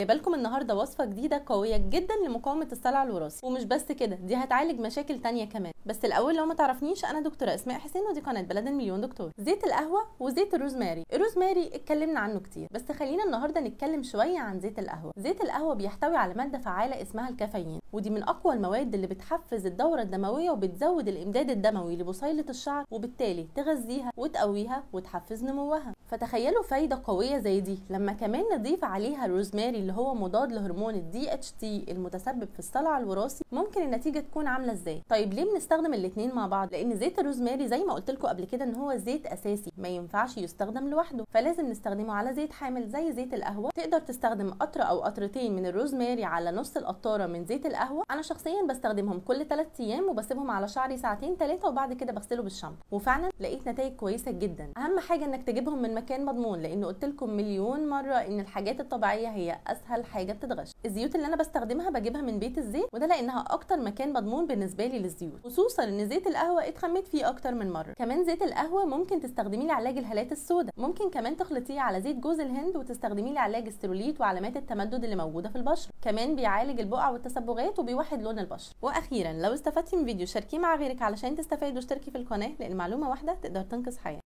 جايبه النهارده وصفه جديدة قوية جدا لمقاومة الصلع الوراثي، ومش بس كده، دي هتعالج مشاكل تانية كمان. بس الاول لو ما تعرفنيش، انا دكتورة اسماء حسين ودي قناة بلد المليون دكتور. زيت القهوة وزيت الروزماري. الروزماري اتكلمنا عنه كتير، بس خلينا النهارده نتكلم شوية عن زيت القهوة. زيت القهوة بيحتوي على مادة فعاله اسمها الكافيين، ودي من اقوى المواد اللي بتحفز الدورة الدموية وبتزود الامداد الدموي لبصيله الشعر، وبالتالي تغذيها وتقويها وتحفز نموها. فتخيلوا فايده قوية زي دي لما كمان نضيف عليها الروزماري اللي هو مضاد لهرمون ال DHT المتسبب في الصلع الوراثي، ممكن النتيجة تكون عامله ازاي؟ طيب ليه بنستخدم الاثنين مع بعض؟ لان زيت الروزماري زي ما قلت لكم قبل كده ان هو زيت اساسي ما ينفعش يستخدم لوحده، فلازم نستخدمه على زيت حامل زي زيت القهوة. تقدر تستخدم قطرة او قطرتين من الروزماري على نص القطاره من زيت القهوة. انا شخصيا بستخدمهم كل 3 ايام وبسيبهم على شعري ساعتين 3 وبعد كده بغسله بالشامبو، وفعلا لقيت نتائج كويسة جدا. اهم حاجة انك تجيبهم من مكان مضمون، لان قلت لكم مليون مرة ان الحاجات الطبيعية هي اسهل حاجة بتتغش. الزيوت اللي انا بستخدمها بجيبها من بيت الزيت، وده لانها اكتر مكان مضمون بالنسبة لي للزيوت، خصوصا ان زيت القهوة اتخميت فيه اكتر من مرة. كمان زيت القهوة ممكن تستخدميه لعلاج الهالات السوداء، ممكن كمان تخلطيه على زيت جوز الهند وتستخدميه لعلاج السيلوليت وعلامات التمدد اللي موجودة في البشرة. كمان بيعالج البقع والتصبغات وبيوحد لون البشرة. واخيرا لو استفدتي من فيديو شاركيه مع غيرك علشان تستفاد، واشتركي في القناة لان معلومة واحدة تقدر تنقذ حياة.